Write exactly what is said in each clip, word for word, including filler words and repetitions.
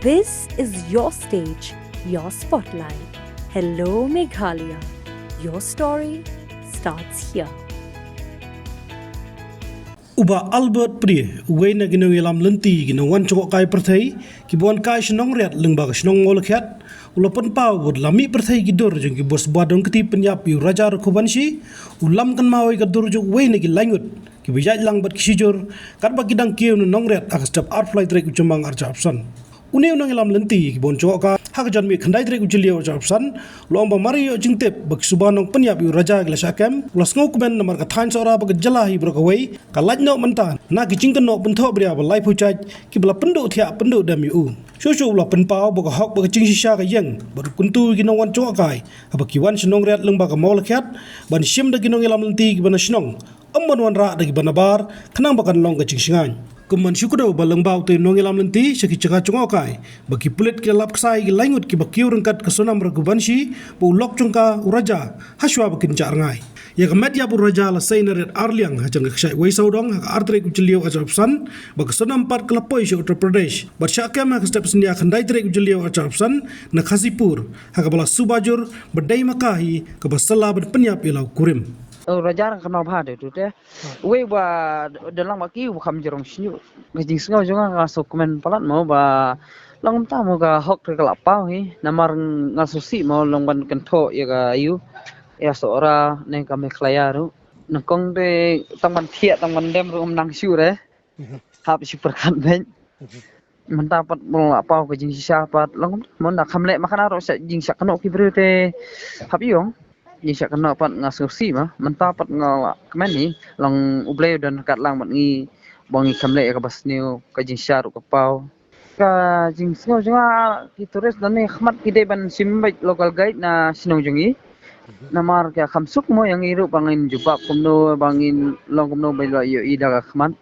This is your stage, your spotlight. Hello, Meghalaya. Your story starts here. U Bah Albert Pde, uwei na ki nongïalam lynti ki nongwan jngohkai pyrthei kiba wan kai sha Nongriat lyngba ka shnong Mawlakhiat, u la pynpaw ba la mih pyrthei ki dur jong ki bor sbua dong kti pynïap ïa u Raja Rukhubanshi, u lam kynmaw ïa ka dur jong uwei na ki laingut kiba ïaid lang bad ki shijur, katba ki dang kiew na Nongriat ha ka step arphew lai tarik u Jymmang arhajar arphew san. Une u nongïalam lynti kiba wan jngohkai ha ka janmiet khyndai tarik u Jylliew arhajar arphew san, u la ong ba mar ïoh jingtip ba ki suba nongpynïap ïa u Raja ki la shah kem, u la sngewkmen namar ka thaiñ Sohra bad ka jylla hi baroh kawei ka lait noh mynta na ki jingkynnoh pynthohbria ba laiphew jait kiba la pynduh thiah pynduh dem ïa u. Shuh shuh u la pynpaw ba ka hok bad ka jingshisha ka ïeng bad u kyntu ïa ki nongwan jngohkai haba ki wan sha Nongriat lyngba ka Mawlakhiat ban shim da ki nongïalam lynti kiba na shnong, ym ban wanrah da kiba nabar, khnang ba kan long ka jingshngaiñ. Kum ban shu kdew ba lyngba utei u nongïalam lynti sha ki jaka jngohkai, ba ki pulit ki la lap ksai ïa ki laingut kiba kiew ryngkat ka Sonam Rukhubanshi bad u lok jong ka u Raja, hashwa ba kin jah rngai. Ïa ka met ïap u Raja la sei na Riat Arliang hajrong ka kshaid wei sawdong ha ka ar tarik u Jylliew arhajar arphew san, bad ka Sonam pat ka la poi sha Uttar Pradesh bad shah kem ha ka step synñia khyndai tarik u Jylliew arhajar arphew san na Khasipur, ha kaba la suba jur ba dei ma ka hi kaba sla ban pynïap ïa la u kurim. U Raja ka nongbha de tu te. Uwei ba don lang bad ki uba kham jrong shñiuh. Ka jingsngew jong nga, nga sngewkmen palat mo ba long kumta mo, ka hok te ka la paw hi. Namar nga sngewsih mo long ban kynthoh ïa ka ïu, ïa Sohra ne ka Meghalaya ruh. Nyngkong te tang ban thiah tang ban dem ruh ym nang shuh re. Hap shu pyrkhat beit. Mynta pat ba la paw ka jingshisha pat long mo, na kham leh ma khana ruh sa jingshah kynnoh ki briew te hap ïong. Jingshah kynnoh pat nga sngewsih ma, mynta pat nga la kmen hi, long U Blei u don ryngkat lang bad ngi ba ngi kham leh ïa kaba sniew, ka jingshisha ruh ka paw. Ka jingsngew jong nga, ki tourist nangne khmat ki dei ban shim beit local guide na shnong jong ngi. Namar ka kham suk mo ïa ngi ruh ba ngin jubab kumno, ba ngin long kumno ba la ïohi da ka khmat.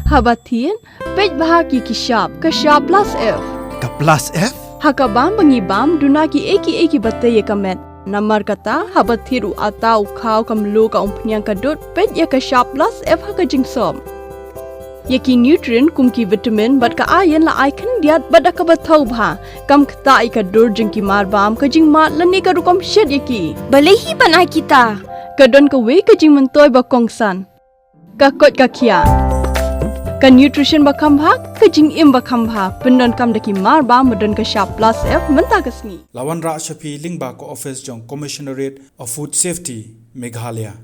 Haba thied, peit bha ki ki shap, ka shap plus F. Ka plus F? Ha ka bam ba ngi bam, duna kiei kiei kiba tei ïa ka met. Namar kata, haba thied u atta, u khaw, ka mluh, ka umphniang, ka dud, peit ïa ka shap plus F ha ka jingsop. Ïa ki nutrient kum ki vitamin bad ka iron la ai khyndiat bad da kaba thaw bha. Kam ktah ïa ka dur jong ki marbam, ka jingmad lane ka rukom shet ïa ki. Balei hi ban ai kita? Ka don kawei ka jingmyntoi ba kongsan. Ka koit ka khiah. Ka nutrition ba kham bha, ka jingim ba kham bha. Pyndonkam da ki marbam ba don ka shap plus F mynta ka sngi. La wanrah sha phi lyngba ka office jong Commissionerate of Food Safety, Meghalaya.